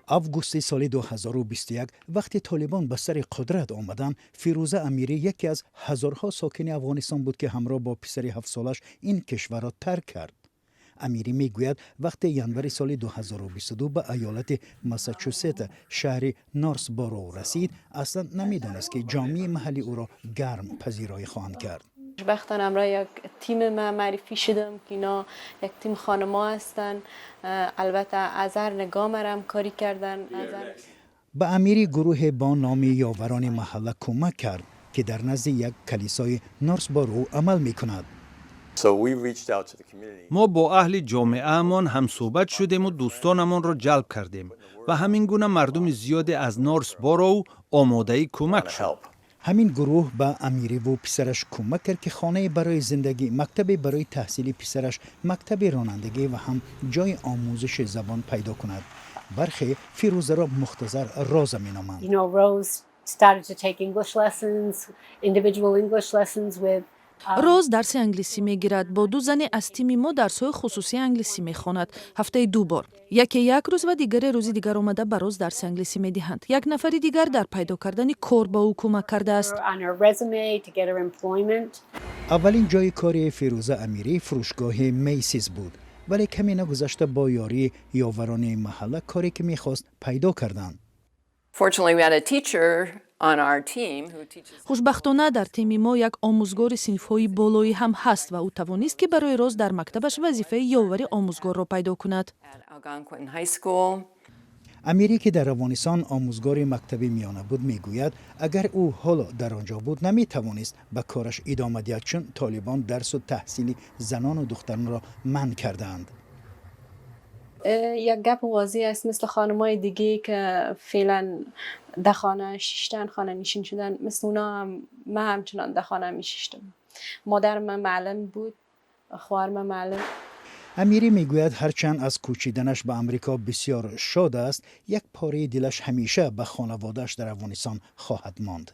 Августи соли 2021, вақте Толибон ба сари қудрат омаданд, Фирӯза Амирӣ яке аз ҳазорҳо сокини Афғонистон буд, ки ҳамроҳ бо писари 7-солаш ин кишварро тарк кард. Амирӣ мегӯяд, вақте январи соли 2022 ба иёлати Массачусет, шаҳри Норсборо расид, аслан намедонист, ки ҷомеаи маҳаллӣ ӯро гарм пазироӣ хоҳанд кард. خوشبختانه همراه یک تیم من معرفی شدم که اینا یک تیم خانما هستن. البته از هر نگاه مرا همکاری کردن از هر Ба Амирӣ гурӯҳе бо номи Ёварони маҳалла кӯмак кард, ки дар назди як калисои Норсборо амал мекунад. Мо бо аҳли ҷомеаамон ҳамсӯҳбат шудему дӯстонамонро ҷалб кардем ва ҳамин гуна мардуми зиёде аз Норсбороу омодаи кӯмак шуд. Ҳамин гурӯҳ ба Амириву писараш кӯмак кард, ки хонае барои зиндагӣ, мактабе барои таҳсили писараш, мактаби ронандагӣ ва ҳам ҷои омӯзиши забон пайдо кунад. Бархе Фирӯзаро мухтасар Роза меноманд. Rose started to take English lessons, individual English lessons with Роз дарси англисӣ мегирад. Бо ду зане аз тими мо дарсҳои хусусии англисӣ мехонад, ҳафтаи ду бор. Яке як рӯз ва дигаре рӯзи дигар омада ба Роз дарси англисӣ медиҳанд. Як нафари дигар дар пайдо кардани кор ба ӯ кӯмак кардааст. on her resume to get her employment. Аввалин ҷои кори Фирӯза Амирӣ фурӯшгоҳи Мейсис буд, вале каме нагузашта бо ёрии ёварони маҳалла коре, ки мехост, пайдо карданд. Fortunately, we had a teacher on our team who teaches Хушбахтона, дар тими мо як омӯзгори синфҳои болоӣ ҳам ҳаст ва ӯ тавонист, ки барои Роз дар мактабаш вазифаи ёвари омӯзгорро пайдо кунад. at Algonquin High School. Амирӣ, ки дар Афғонистон омӯзгори мактаби миёна буд, мегӯяд, агар ӯ ҳоло дар он ҷо буд, наметавонист ба кораш идома диҳад, чун Толибон дарсу таҳсили занону духтаронро манъ кардаанд. یک گپ واضح است، مثل خانمای دیگه که فعلا در خانه شیشتن، خانه نشین شدن، مثل اونا هم من همچنان در خانه می شیشتم. مادر من معلم بود، خواهر من معلم. Амирӣ мегӯяд, ҳарчанд аз кӯчиданаш ба Амрико бисёр шод аст, як пораи дилаш ҳамеша ба хонаводааш дар Афғонистон хоҳад монд.